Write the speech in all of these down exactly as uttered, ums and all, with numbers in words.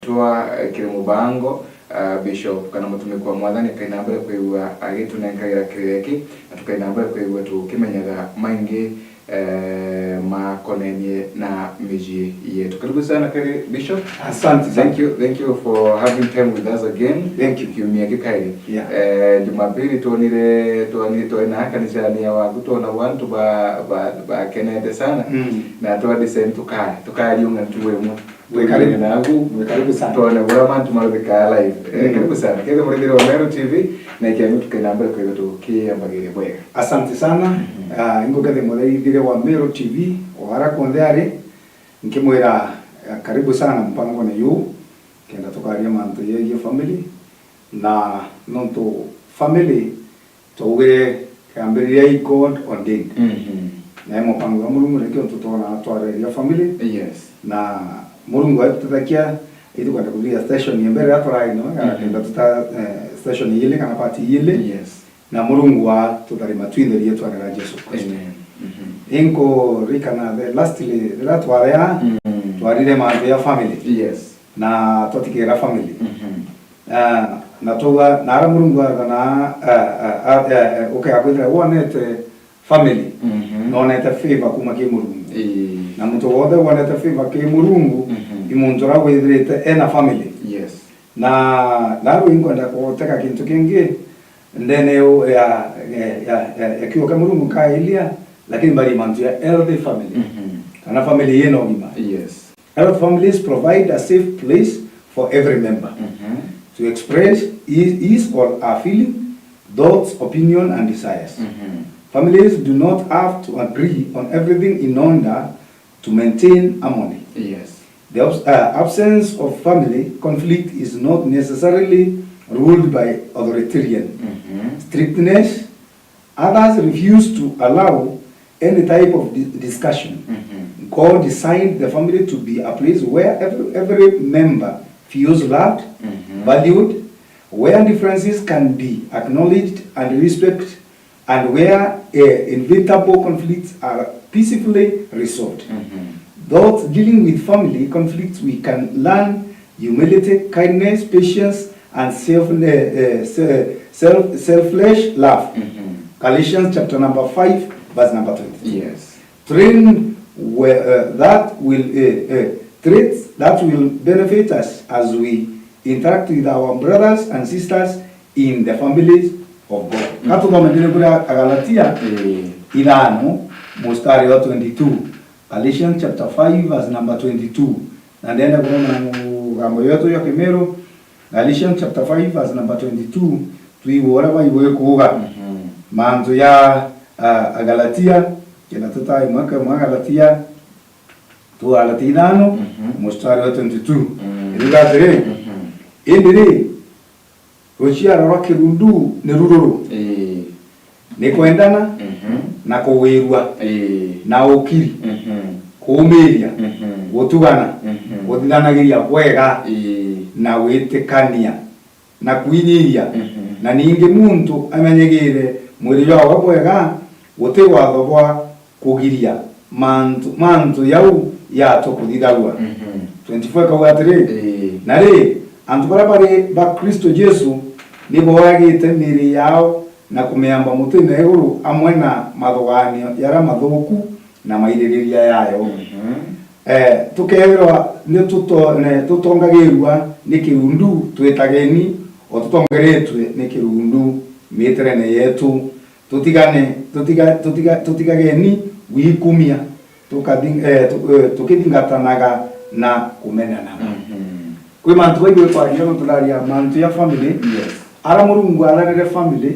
twa, eh, kiri mubango, ah, Bishop kana mutumikwa wa Mwathani akaina mbere kwigua agitunenkagira kirire ki, na tukaina mbere kwigua tukimenyaga maingi, eh, makonenie na miji yetu. Karibu sana kiri Bishop. Asante sana. Thank you, thank you for having time with us again. Thank you. Kiumia gikairi. Yeah. Eh, Jumapili twonire, twani-, twina kanisani ya waku, twona bantu ba, ba, bakenete sana. Mm. Na twa design tuka-, tukariunga tu imwe. Mwikaribu. Naku. Mwikaribu sana. Twone bura mantu maruthikaa live. Eh, mm, karibu sana. Kethira murithire wa Meru T V, na ikiangu tukena mbere kwega tukiambagiria bwega. Asante sana. Mhm. Ah, ingukethia murithire wa Meru T V, o ara kunthe ari, nkimwira, ah, karibu sana mpangone yu, kenda tukaria mantu yegie family, na nontu family twaugire kiambiriria i God ordained. Mhm. Na i mupango wa Murungu, nikio ntu twona twareria family. Yes. Na Murungu aituthakia, itukwenda kuthia station ya mbere ya turaino, mm, kenda tuta, eh, station iyili kana part iyili. Yes. Na Murungu wa tutharima twinthe ria twanira Jesu Kristo. Amen. Mhm. Inkurikana the lastly, rira twaria, mm, twarire mantu ya family. Yes. Na twatikira family. Mhm. Ah, na twauga, na ara Murungu athana, ah, ah, ah, eh, eh, ukea kwithira wonete family, mhm, nonete favor kuma ki Murungu. Ii. Na muntu wothe wonete favor ki Murungu, mhm, i muntu uria withirite ena family. Yes. Na, na riu inkwenda kuteka kintu kingi ndene u-, ya, ya, ya, ya, ya kiugo kia Murungu nkailia, lakini mbari mantu ya healthy family. Mhm. Kana family yina ugima. Yes. Healthy families provide a safe place for every member, mhm, to express his, his or her feeling, thoughts, opinion, and desires. Mhm. Families do not have to agree on everything in order to maintain harmony. Yes. The abs-, uh, absence of family conflict is not necessarily ruled by authoritarian, mhm, strictness. Others refuse to allow any type of di-, discussion. Mhm. God designed the family to be a place where every, every member feels loved, mhm, valued, where differences can be acknowledged and respected, and where, eh, inevitable conflicts are peacefully resolved. Mhm. Thus, dealing with family conflicts, we can learn humility, kindness, patience, and self, eh, eh, se-, self, selfless love. Mhm. Galatians chapter number five, verse number twenty. Yes. Train where, eh, that will, eh, eh, traits that will benefit us as we interact with our brothers and sisters in the families of God. Mm. Ka tuthome ndiri kuri Agalatia, ii, ithano, mustari wa twenty-two. Galatians chapter five, verse number twenty-two. Na ndenda kuromana na mugambo wetu jwa Kimiru. Galatians chapter five, verse number twenty-two, twigue uria Bible ikuuga. Mhm. Mantu ya, ah, Agalatia, kenda tutae mwaka mwa Galatia, tu Galatia ithano, mhm, mustari wa twenty-two. Mm. Iriuga atiri, mhm, indi ri, ruciaro rwa kirundu ni rururu. Ii. Ni kwendana, mhm, na kuwirua, ii, na ukiri, mhm, kuumiria, mhm, gutugana, mhm, guthithanagiria bwega, ii, na gwitikania, na kwinyiria. Mhm. Na ningi muntu amenyegire mwiri jwawe bwega, guti watho bwa kugiria mantu, mantu jau yatwa kuthithagua. Mhm. Twenty-four ikauga atiri, ii, na ri, antu baria bari ba Kristo Jesu ni boyagite miiri yao na kumiamba mutine iguru amwe na mathugaanio jaria mathuku na maiririria yayo. Mhm. Eh, tukethirwa ni tuto-, ne-, tutongagirua ni kirundu, twitageni o tutongeretue ni kirundu miitirene yetu. Tutigane, tutiga-, tutiga-, tutigageni gwikumia, tukathi-, eh, tu-, eh, tukithingatanaga na kumenanaga. Mhm. Kwi mantu baingi kwaria, no turaria mantu ya family. Yes. Ara Murungu aranire family,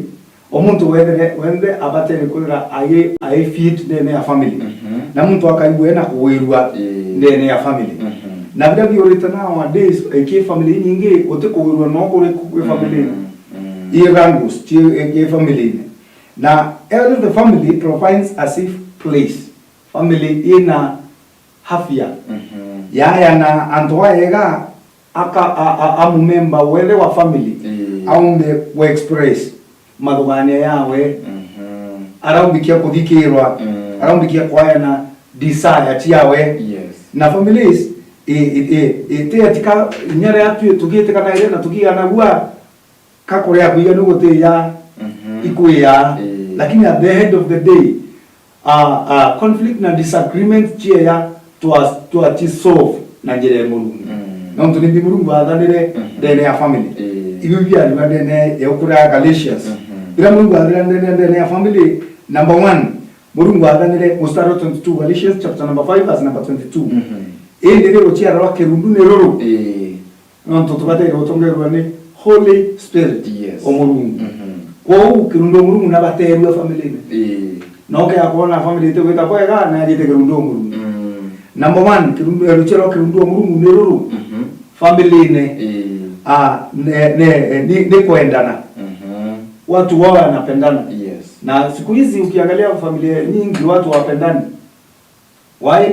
o muntu wethire, wenthe abatere kwithira ai, ai fit ndene ya family. Mhm. Na muntu akaigua ena kuwirua, ii, ndene ya family. Mhm. Na biria biurite nowadays, iki family nyingi, uti kuwirua no kuri ku-, kwi family. Mm, mm. I rangus, ci-, i, i family-ini. Na healthy family provides a safe place. Family ina afya. Mhm. Yaya na antu aega aka-, a, a, a mumemba wethe wa family, ii, aumbe ku express mathugaanio yawe. Mhm. Araumbikia kuthikirwa, mm, araumbikia kwayana desire ciawe. Yes. Na families I, i, i, iti etika inya riria twi-, tugiitikanaire na tukiganagua, ka kuria kwiganu gutiya, mhm, ikwiya. Ii. Lakini at the end of the day, uh, uh, conflict na disagreement cieya twa, twa ci solve na njira ya Murungu. Mm. Nontu nimbi Murungu athanire, mhm, ndene ya family. Ii. Ibi biarua ndene ya ukura Galatians. Mhm. Biria Murungu athanire ndene, ndene ya family, number one, Murungu athanire, mustari wa twenty-two, Galatians chapter number five, verse number twenty-two. Mhm. Indi ri ruciara rwa kirundu ni ruru. Ii. Nontu tubateire gutongerwa ni Holy Spirit, yes, o Murungu. Mhm. Kwou kirundu o Murungu nabaterua family-ini. Ii. Na ukea kwona family iti gwita bwega, na yagite kirundu o Murungu. Mm. Number one, kirundu, eh, ruciara rwa kirundu o Murungu ni ruru. Mhm. Family-ini. Ii. Ah, ne, ne, eh, ni, ni kwendana. Mhm. Watu wao wanapendana. Yes. Na siku hizi ukiangalia familia nyingi watu wapendani. Why?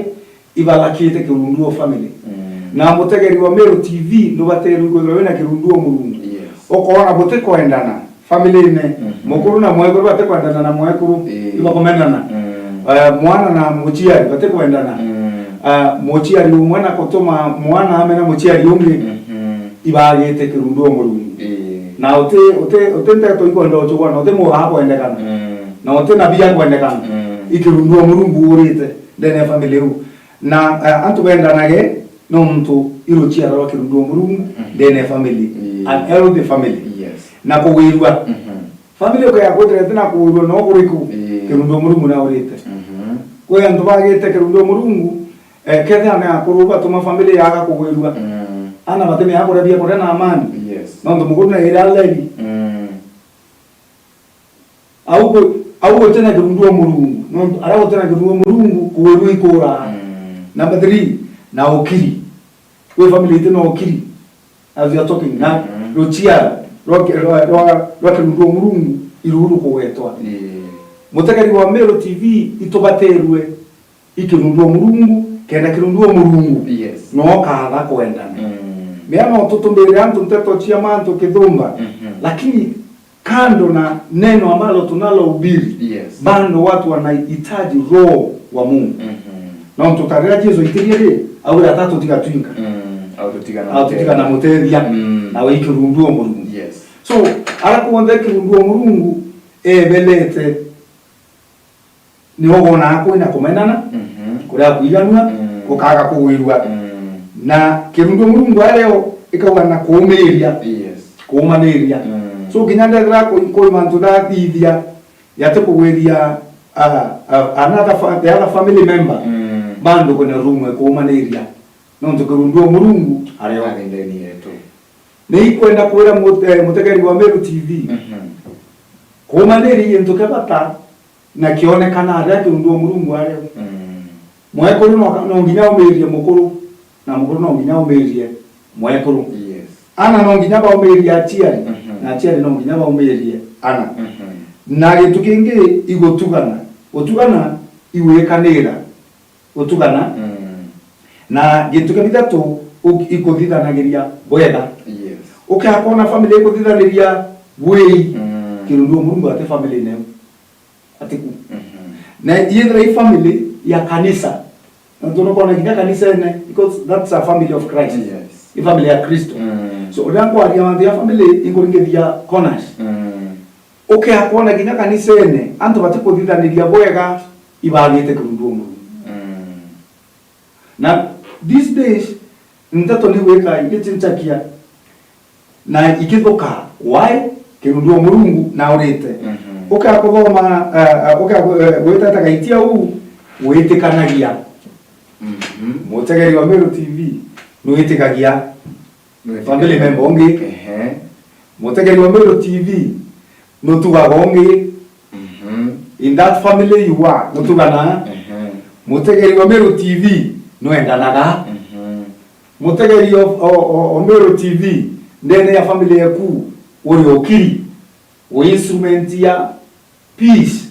Ibalakite kirundu o family. Mm. Na mutegeri wa Meru T V nubaterwe kwithirwa wina kirundu o Murungu. Yes. Ukoona butikwendana family-ini. Mhm. Mukuru na mwekuru batikwendana na mwekuru. Ii. Ibakumenana. Mm. Eh, mwana na muciari batikwendana. Mm. Eh, muciari umwe na gutuma mwana amena muciari ungi. Mhm. Ibagite kirundu o Murungu. Ii. Na uti, uti, uti nteto ikwenda ucugwa, na uti mugaa kwendekana. Mm. Na uti na bia kwendekana. Mm. I kirundu o Murungu urite ndene ya family iu. Na, eh, antu bendanage nontu i ruciara rwa kirundu o Murungu, mm, ndene ya family. Ii. An healthy family. Yes. Na kugwirua. Mhm. Family ukaya kwithira iti na kugwirua no kuriku, ii, kirundu o Murungu na urite. Mhm. Kwi antu bagite kirundu o Murungu, eh, kethira ni akuru batuma family yaga kugwirua. Mm. Ana batimenya kuria biakuria na amani. Yes. Nontu mukuru na iria aleri. Mm. Au gu-, au gutina kirundu o Murungu. Nontu aria gutina kirundu o Murungu, kugwirua ikuraa. Mm. Number three, na ukiri. Kwi family iti na ukiri. As we are talking, na, mhm, ruciara rwa ki-, rwa, rwa, rwa kirundu o Murungu, i ruu rukugwetwa. Ii. Mutegeri wa Meru T V itubaterue i kirundu o Murungu, kenda kirundu o Murungu, yes, no kaatha kwendana. Mm. Mea no tutumire antu nteto cia mantu kithumba, mhm, lakini kando na neno ambalo tunalohubiri, yes, bado watu wanahitaji Roho wa Mungu. Mhm. Nontu ta riria Jesu aitirie ri, augire atatutigatuinka. Mm. Atatutigana na mutethia. Mm. Nawe i kirundu o Murungu. Yes. So, ara kuonthe kirundu o Murungu, ebelete ni ugonaa kwina kumenana, mhm, kuria kwiganua, mm, gukaga kugwirua. Mm. Na kirundu Murungu ario ikauga na kuumiria, yes, kuumaniria. Mm. So, kinya ndethira ku-, kwi mantu ndathithia, yati kugwiria, ah, ah, another fa-, the other family member, mm, bandu kwina rumwe kuumaniria. Nontu kirundu o Murungu ario. Ari ndeni yetu. Ni ikwenda kwira mut-, eh, mutegeri wa Meru T V. Mhm. Kuumaniria i gintu kia bata na kionekana riria kirundu o Murungu ario. Mm. Mwekuru no, no nginya umirie mukuru, na mukuru no nginya umirie mwekuru. Yes. Ana no nginya baumirie aciari, mhm, na aciari no nginya baumirie ana. Mhm. Na gintu kingi igutugana. Gutugana igwikanira. Gutugana. Mm. Na gintu kia bithatu, u-, ikuthithanagiria bwega. Yes. Ukia kwona family ikuthithaniria bwei, mm, kirundu o Murungu ati family neu. Atiku. Mhm. Na yethira i family ya kanisa. Nontu nukwona kinya kanisene, because that's a family of Christ. Yes. I family ya Kristo. Mm. So, riria nkwaria mantu ya family, inkuringithia corners. Mm. Ukia kwona kinya kanisene, antu batikuthithaniria bwega, ibagite kirundu o Murungu. Mm. Na these days, nteto ni gwika igichinchakia na ikithuka. Why? Kirundu o Murungu na urite. Mhm. Ukia kuthoma, eh, eh, ukia gu-, eh, gwita ta gaitia u, witikanagia. Mhm. Mutegeri wa Meru T V, nwitikagia. Nwitikagia. Family member ungi. Ehe. Mutegeri wa Meru T V, nutugaga ungi. Mhm. In that family you are, nutugana. Ehe. Mutegeri wa Meru T V, nwendanaga. Mhm. Mutegeri of, o, o, o Meru T V, ndene ya family yaku, uri ukiri, wi instrument ya peace,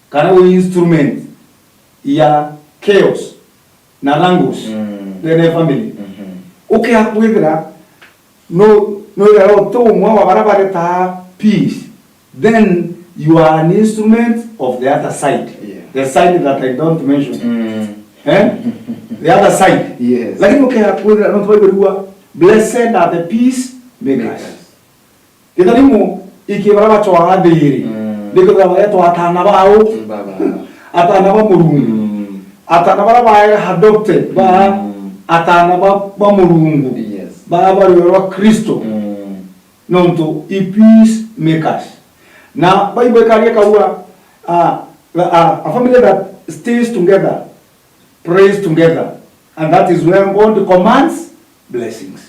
kana wi instrument ya chaos na rangus, mm, ndene ya family. Mhm. Ukia kwithira no, no ira uti umwe wa bara baretaa peace, then you are an instrument of the other side. Yeah. The side that I don't mention. Mm. Eh? The other side. Yes. Lakini ukea kwithira, nontu Bible irigwa, "Blessed are the peace makers." Makers. Kitharimu iki bara bacwaa thiiri. Mm. Nikwithira baretwa atana bau. Baba. Atana ba Murungu. Mm. Atana bara bae adopted, ba Mm. atana ba, ba Murungu. Yes. Ba ba rwero rwa Kristo. Mm. Nontu i peace makers. Na Bible ikaria ikauga, ah, a, a family that stays together prays together, and that is where God commands blessings.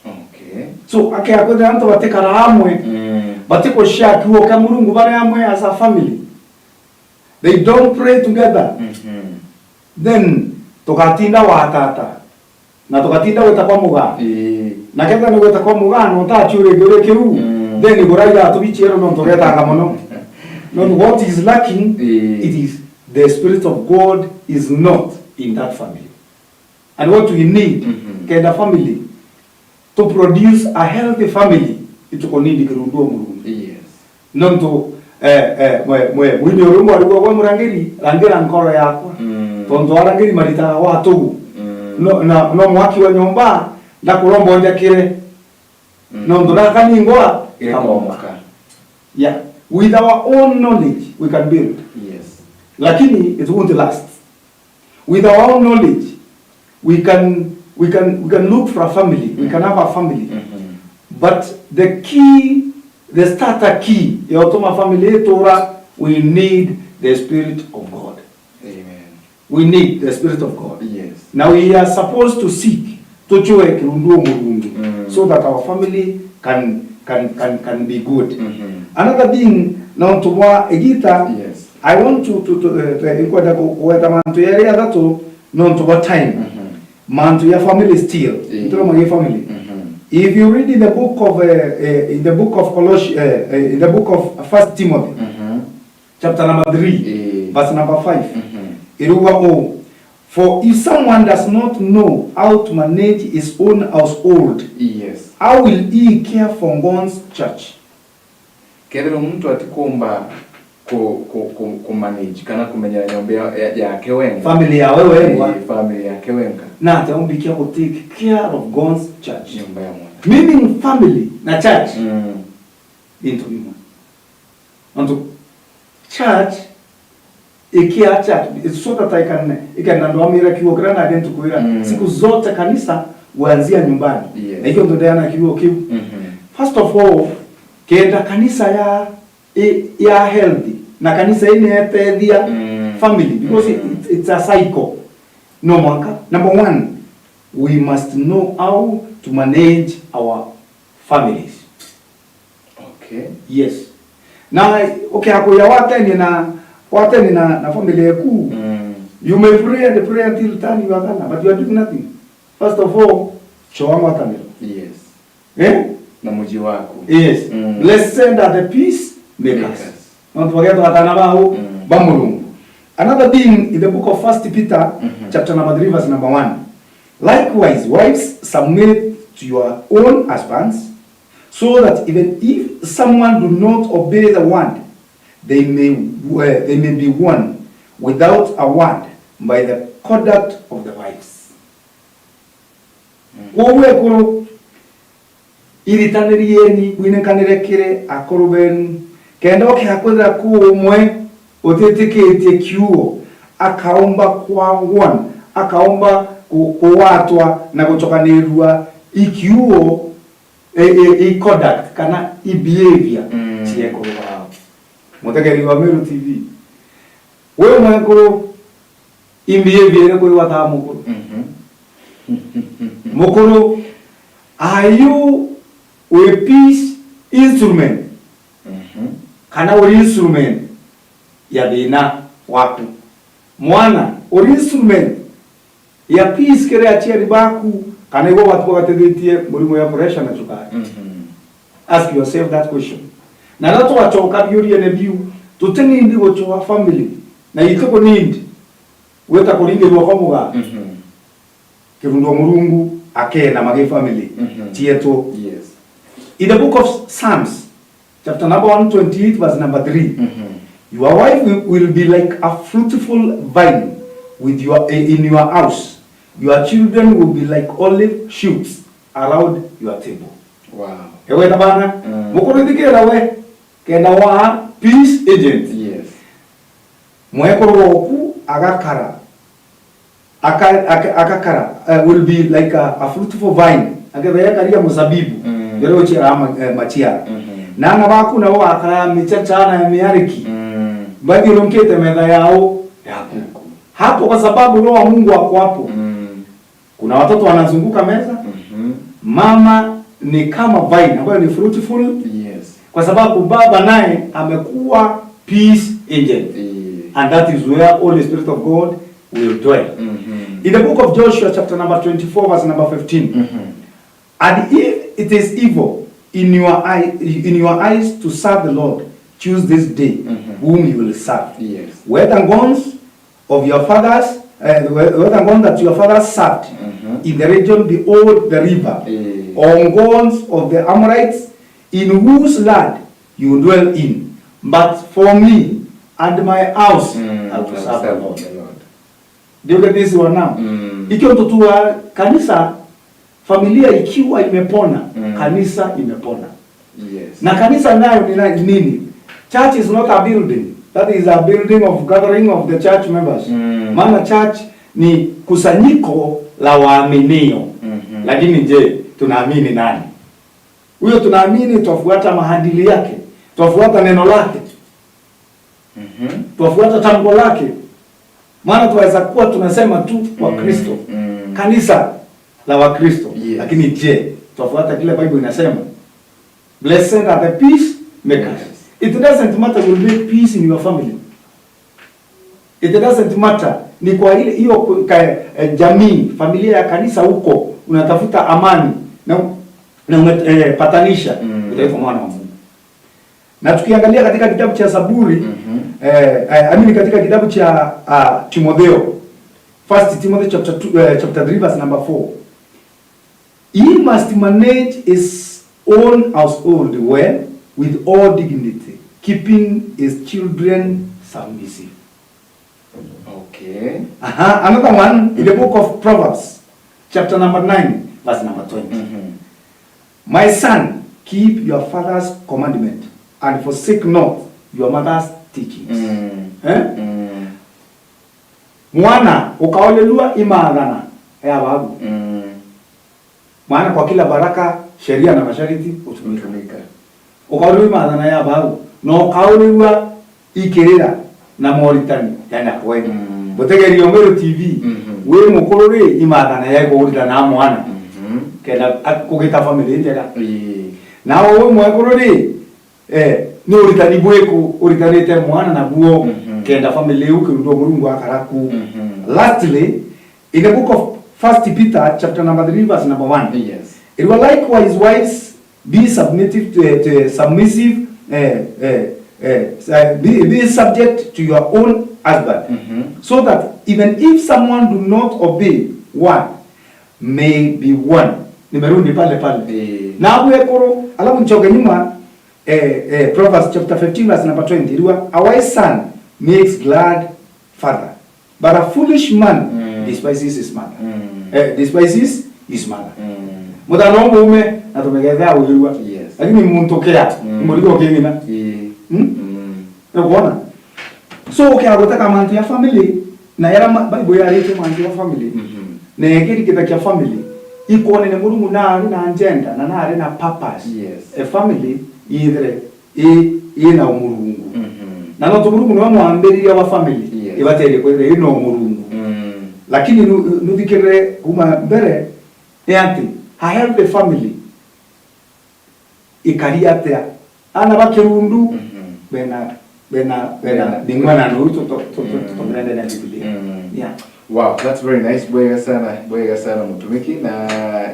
Okay. So, akea kwithira antu batikara amwe, Mm. batikushare kiugo kia Murungu bari amwe as a family, they don't pray together, Mhm. then tugatinda watata, na tugatinda gwita kwa mugaa. Ii. Na kethira ni gwita kwa mugaa, na utaciuria kiuria kiu, Mm. then igura iratu biciero, nontu ugetanga mono. Nontu what is lacking, Ii. it is the Spirit of God is not in that family. And what we need, Mhm. kenda family to produce a healthy family, itukunindi kirundu o Murungu. Yes. Nontu, eh, eh, mwe, mwe, mwini uria umwe arigwa gwe murangiri, rangira nkoro yakwa. Mm. Tontu arangiri maritaga gwa tugu. Mm. No, na, no mwaki wa nyomba, ndakuromba unjakire. Mm. Nontu ndakani ngwa, Ikamomoka. Yeah. With our own knowledge, we can build. Yes. Lakini it won't last. With our own knowledge, we can, we can, we can look for a family. We can have a family. Mhm. But the key, the starter key ya utuma family itura, we need the Spirit of God. Amen. We need the Spirit of God. Yes. Now we are supposed to seek, tucwe kirundu o Murungu, Mm. so that our family can, can, can, can be good. Mhm. Another thing, nontu bwa igita, Yes. I want to, to, to, eh, eh, nkwenda ku-, kugweta mantu yeri athatu nontu bwa time. Mhm. Mantu ya family still. Ii. Nturoma ya family. Mhm. If you read in the book of, eh, eh, in the book of Coloss-, eh, eh, in the book of First Timothy, Mhm. chapter number three, Ii. verse number five, Mhm. irauga uu, "For if someone does not know how to manage his own household, Yes. how will he care for God's church?" Kethira muntu atikumba ku, ku, ku, ku manage kana kumenyera nyomba ya, ya, yake wengwa. Family yawe wengwa. Ii, family yake wengwa. Na atia umbikia ku take care of God's church? Nyomba ya Mwathani. Meaning family na church Mm. ni into bimwe. Nontu church ikia church, it's so that I can, I can, na ndwamira kiugo kiria nage ntukwira, Mm. siku zote kanisa huanzia nyumbani. Yes. Na ikio ndeana kiugo kiu. Mhm. First of all, kenda kanisa ya, i-, ya healthy, na kanisa ine etethia Mm. family, because Mm. it, it's a cycle. No mwanka, number one, we must know how to manage our families. Okay. Yes. Na ukiakuya watenie na, watenie na, na family yaku, Mm. you may pray and pray until turn your corner, but you are doing nothing. First of all, choa ngwataniro. Yes. Eh? Na muji waku. Yes. Mm. Blessed are the peace makers. Makers. Nontu bagetwa atana bau Mm. ba Murungu. Another thing in the book of First Peter, Mhm. chapter number three, verse number one. "Likewise, wives, submit to your own husbands, so that even if someone do not obey the word, they may, uh, they may be won without a word by the conduct of the wives." Mm. Kwoguo ekuru, iritanirieni bwinenkanire kiri akuru benu, kenda ukiakwithira ku umwe utitikitie kiugo, akaumba kwagwan, akaumba ku-, kugwatwa na gucokanirua i kiugo, i, i, i conduct kana i behavior Mm. cia ekuru bao. Mutegeri wa Meru T V, wi mwekuru, i behavior iriku igwataa mukuru? Mhm. Mukuru, are you a peace instrument? Mhm. Kana uri instrument ya thina waku? Mwana, uri instrument ya peace kiri aciari baku, kana igwe watu bagatithitie murimo ya pressure na cukari? Mhm. Ask yourself that question. Na riria tugacoka biuriene biu, tutinindi gucua family, na itukunindi gwita kuringirua kwa mugaa. Mhm. Kirundu Murungu akena magi family Mhm. cietu. Yes. In the book of Psalms, chapter number one twenty-eight, verse number three, Mhm. "Your wife will, will be like a fruitful vine with your, in your house, your children will be like olive shoots around your table. Wow. Ewe na bana, mm, mukuru ithikira we, kenda wa peace agent. Yes. Mwekuru woku agakara, aka-, aka-, agakara, uh, will be like a, a fruitful vine. Akethira yakaria muzabibu, mm, yore uchiara ma-, eh, machiara. Mm-hmm. Na ana baku nabo bakara ya michacha na ya miariki. Mm. Bathiurunkite metha yao yaku. Yaku. Hapo kwa sababu Roho wa Mungu ako hapo. Mm. Kuna watoto wanazunguka meza. Mhm. Mama ni kama vine ambayo ni fruitful. Yes. Kwa sababu baba naye amekuwa peace agent. Eh. And that is where Holy Spirit of God will dwell. Mhm. In the book of Joshua chapter number twenty-four verse number fifteen. Mhm. And if it is evil in your eye, in your eyes to serve the Lord, choose this day, mhm, whom you will serve. Yes. Whether gods of your fathers, uh, whether gods that your fathers served, mhm, in the region beyond the river, eh, or gods of the Amorites in whose land you dwell in. But for me and my house, mm, I will serve the Lord. Do you get this one now? Mm. Ikio ntutua kanisa, familia ikiwa imepona, mm, kanisa imepona. Yes. Na kanisa nayo ni na-, nini? Church is not a building. That is a building of gathering of the church members. Mm. Maana church ni kusanyiko la waaminio. Mhm. Lakini je, tunaamini nani? Huyo tunaamini, twafuata maadili yake, twafuata neno lake. Mhm. Twafuata tamko lake. Maana twaweza kuwa tunasema tu wa, mm, Kristo. Mm. Kanisa la Wakristo. Yes. Lakini je, twafuata kile Bible inasema? "Blessed are the peace makers." Yes. It doesn't matter, you will make peace in your family. It doesn't matter. Ni kwa ile hiyo ku-, ka-, eh, jamii, familia ya kanisa huko, unatafuta amani na, na ume-, eh, patanisha, mm, utaitwa mwana wa Mungu. Na tukiangalia katika kitabu cha Zaburi, mhm, eh, eh, I mean katika kitabu cha, ah, Timotheo, First Timothy chapter two, eh, chapter three verse number four. He must manage his own household well with all dignity, keeping his children submissive. Okay. Aha, another one in the book of Proverbs, chapter number nine, verse number twenty. Mhm. "My son, keep your father's commandment and forsake not your mother's teachings." Mm. Eh? Mm. Mwana, ukaolelua imaathana ya babu. Mm. Maana kwa kila baraka, sheria na masharti hutumika. Hutumika. Ukaolelua imaathana ya babu, na ukaolelua ikirira na moritani ya nyakwe. Mm. Butegeria Umeru T V, mhm, wi mukuru ri, imaathana ya kuritana na mwana. Mhm. Kenda a-, kugita family njega. Ii. Na wi mwekuru ri, eh, ni uritani bwiku uritanite mwana nabuo, mhm, kenda family iu kirundwa Murungu akara ku. Mhm. Lastly, in the book of First Peter chapter number three verse number one, yes, it was, "Likewise, wives, be submissive to, eh, to, eh, submissive, eh, eh, eh, s-, eh, be, be subject to your own husband, mhm, so that even if someone do not obey, one may be won." Nimerudi pale pale. Eh. Na abu ekuru, alafu nchoke nyuma, eh, eh, Proverbs chapter fifteen verse number twenty, irua, "A wise son makes glad father, but a foolish man, mm, despises his mother." Mm. Eh, despises his mother. Mm. Muthana umume na tumegethea ugirua. Yes. Lakini muntu kia, mm, murigo kingina. Ii. Hmm? Mm. Nukwona? So, ukiaga gutega mantu ya family, na yara ma-, Bible yaritie mantu ya family, mhm, na ikirikithagia family, ikwonene Murungu nari na agenda na nari na purpose. Yes. A family ithire i, ina umurungu. Mhm. Na no tu Murungu niwe mwambiriria wa family, yes, ibaterie kwithira ina umurungu. Mm. Lakini nu-, nuthikirire kuma mbere, ni ati, a healthy family ikari atia? Ana ba kirundu, mhm, bena, bena, bena, bena, ni mwana nu tu-, tu-, tu-, tu-, mm, tutongerende na Biblia. Mm. Yeah. Wow, that's very nice. Bwega sana, bwega sana mutumiki. Na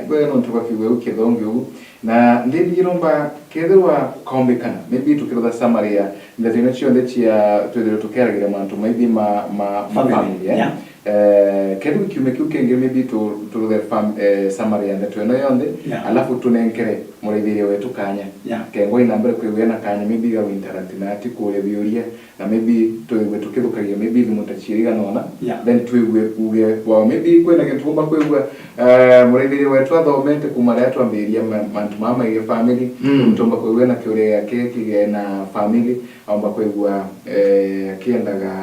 bwega nontu bwa kiugo kiu kithongi ugu. Na ndindi iromba kethirwa ukaombikana, maybe tukirutha summary ya ndeto ino cionthe cia twithirwe tukiaragira mantu maybe ma, ma, ma family, family, eh? Yeah. Eh, kethirwa kiumia kiu kingi, maybe tu-, turuthe fam-, eh, summary ya ndeto ino yonthe, yeah, alafu tunenkere muraithiria wetu kanya. Yeah. Kengwa inambere kwigua ena kanya, maybe ga interact na ati kuria biuria, na maybe twigue tukithukagia maybe thimu ta ciiri igana ona, yeah, then twigue uge wao. Maybe kwina gintu umba kwigua, eh, muraithiria wetu athomete kuma riria twambiria ma-, mantu mama megie family, mm, tumba kwigua na kiuria giake kigena family, aumba kwigua, eh, akiendaga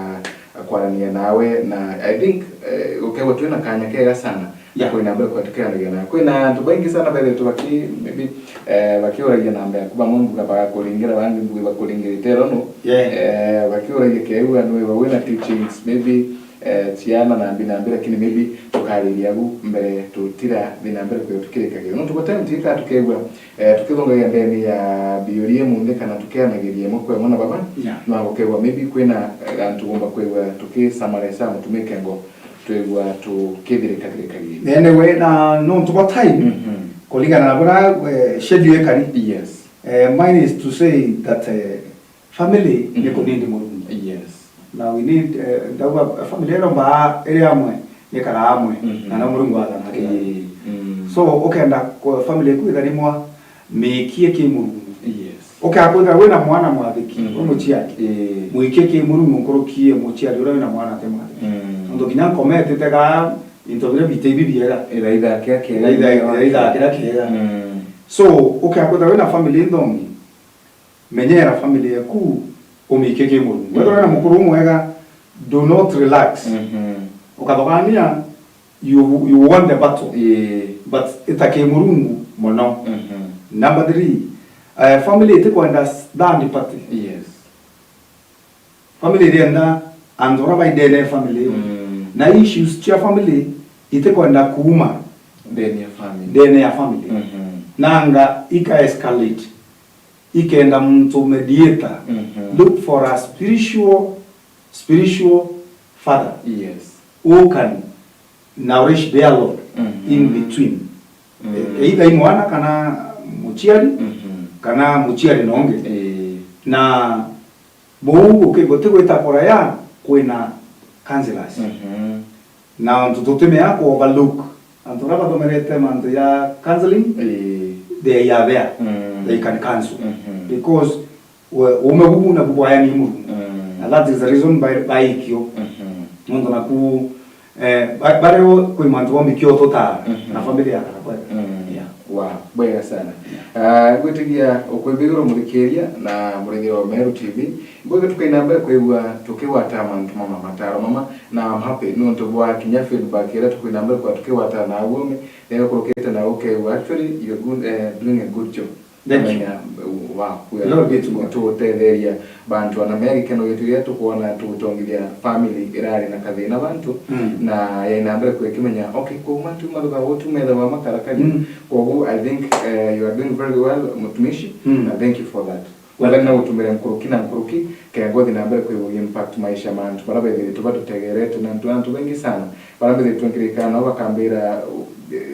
kwarania nawe, na I think, eh, gukegwa twina kanya kega sana, yeah, kwina mbere kwa tukiaranagia nawe. Kwina antu baingi sana bethirite baki-, maybe, eh, bakiuragia namba yaku, bamwe mbuga bagakuringira, bangi mbuga bakuringirite rono. Yeah. Eh, bakiuragia kiu anwe ba wina teachings, maybe, eh, ciana na mbi na mbi, lakini maybe tukariria agu mbere tutira thina mbere kwa tukirikagia. Nontu gutari mtu ika tukegwa Eh, tukithongagia ndene ya biuria munthi kana tukianagiria imwe kwa imwe na baba, yeah, no gukegwa maybe kwina, eh, antu gomba kwigua tukisummarize mutumia kengo twigua tukithirikathirikagia. Anyway, na nontu bwa time, mhm, kuringana na buria, eh, schedule ikari. Yes. Eh, mine is to say that, eh, family, mhm, ni kunindi Murungu. Yes. Na we need, eh, ndauga family iromba iri amwe, nikara amwe, mhm, na no Murungu athanagira. Ii, mm. So, ukenda ku-, family iku itharimwa, mikie ki Murungu. Yes. Ukea kwithira wina mwana mwathiki, mhm, wi muciari, ii, mwikie ki Murungu nkuruki e muciari uria wina mwana ati mwathiki. Mm. Nontu kinya nkoma ititega into biria biti bibiega. Ithaitha kiria kiega. Ithaitha, ithaitha kiria kiega. Mm. So, ukea kwithira wina family nthongi, menyera family yaku, umikie ki Murungu. Mm. Wethirwa wina mukuru umwega, do not relax. Mhm. Ukathogania, you, you won the battle. Ii. But ita ki Murungu mono. Mhm. Number three, eh, family itikwenda s-, third party. Yes. Family irienda antu aria bai ndene ya family iyo. Mm. Na issues cia family itikwenda kuuma ndene ya family. Ndene ya family. Mhm. Nanga ika escalate. Ikenda muntu mediator. Mhm. Look for a spiritual, spiritual father. Yes. Who can nourish their Lord, mhm, in between. Mm. E-, either i mwana kana muciari, mhm, kana muciari na ungi. Ii. Na buu guki-, gutigwita kuraya kwina counselors. Mhm. Na antu tutimea ku overlook. Antu aria bathomerete mantu ya counseling, ii, they are there. Mm. They can counsel. Mhm. Because we-, uume bubu nabu bwayani Murungu. Mm. And that is the reason by, by ikio. Mhm. Nontu naku, eh, ba-, bario kwi mantu bombikio tutaa, mhm, na family yakara kwega. Mm. Yeah. Wow, bwega sana. Yeah. Ah, ngwitikia ukwibigirwo muthikiria na murithia wa Meru T V. Mbwega tukaina mbere kwigua tukigwata mantu mama, mataro mama, na I'm happy nontu bwa kinya feedback iria tukwina mbere kwa tukigwata na agume, nega kurukite na ukegua, actually, you're good, eh, doing a good job. Thank you. Menya, wow, we are, glory be to God, tugutetheria bantu ana mea gikeno gitu giria tukwona tugutongithia family irari na kathina bantu, mm, na yaina mbere kwikimenya, okay, kwa mantu mathuga gutu metha wa makarakari. Mm. Koguo, I think, eh, you are doing very well, mutumishi, mm, na thank you for that. Welcome. Wethani na gutumire nkuruki na nkuruki, kenda uthi na mbere kwigua impact maisha ma antu baria bethiritwe batutegerete, na antu, antu baingi sana baria mbithiritwe ngirikana nao bakambira,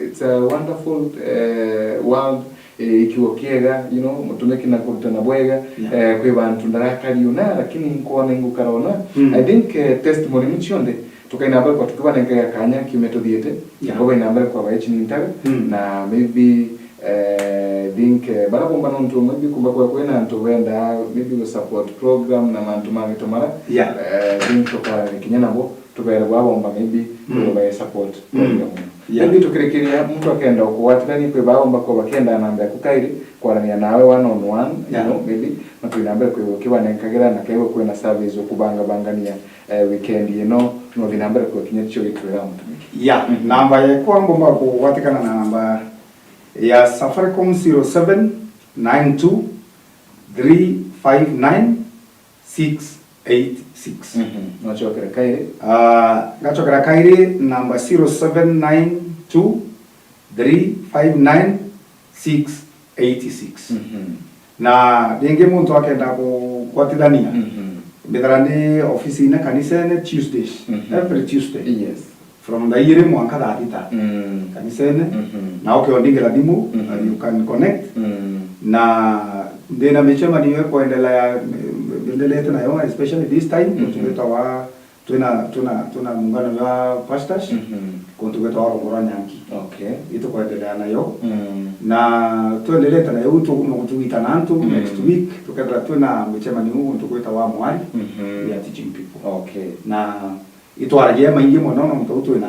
it's a wonderful, eh, world, eh, ikiugo kiega, you know, mutumiki na kurutana bwega, yeah, eh, kwi bantu ndarakari una, lakini nkwona ingukara una. Mm. I think, eh, testimony ni cionthe, tukaina mbere kwa tukibanenkaga kanya kiumia tuthiite, yeah, tukaina mbere kwa baichi ni ntawe, mm, na maybe, eh, think, eh, baria bomba nontu maybe kumba kwa kwina antu benda maybe gu support program na mantu ma gito mara, yeah, eh, think tukarane kinya nabo, tubere bwa bomba maybe, mm, kuba bae support, mm, program. Yeah. Maybe tukirikiria muntu akenda kugwatithania kwi bwa bomba kwa bakenda namba yaku kairi, kwarania nawe one on one, you, yeah, know, maybe, na twina mbere kwi ukibanenkagira na kegwe kwina service ukubangabangania, eh, weekend ino, no thina mbere kwa kinya cio gitwira mutumiki. Yeah, mhm, namba yakwa ngomba kugwatikana na namba ya Safaricom zero seven nine two three five nine six eight six. Mhm. Nocokere kairi? Ah, ngacokera kairi namba zero seven nine two three five nine six eight six. Mhm. Na ringi muntu akenda kugwatithania, mhm, mbithira ndi ofisine kanisene Tuesdays, mhm, every Tuesday. Yes. From thaa igiri mwanka thaa thita. Mm. Kanisene. Mhm. Na ukiondingira thimu, mhm, you can connect. Mm. Na ndina micemanio ikwendelea, ndendelete nayo, especially this time, mhm, turitwa wa twina twina twina muungano jwa pastors, Mhm. kuntu gwitagwa Rongoro Nyangi. Okay. Itukwendelea nayo. Mm. Na twendelete nayo, tu no kutugita na antu Mm. next week tukethira twina mucemanio untu gwitagwa Mwari. Mhm. We are teaching people. Okay. Na itwaragia maingi mono nontu twina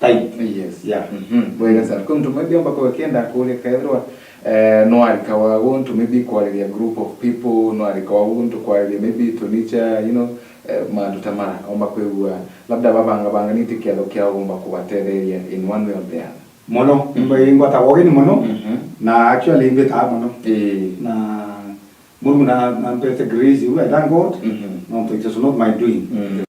time. Yes. Yeah. Mhm. Bwega sana. Kwi muntu maybe omba kwa kenda kuria kethirwa eh, no arika wa guntu maybe kwariria group of people, no arika wa guntu kwariria maybe tunicha, you know, eh, mantu ta mara omba kwigua labda babanga banga niti kiatho kiao omba kubatetheria in one way or the other. Mono. Imba ingwata wogeni mono. Mhm. Na actually imbitaa mono. Eh. Na Mungu na na mpete grace, I thank God. Mhm. No, it is not my doing. Mm.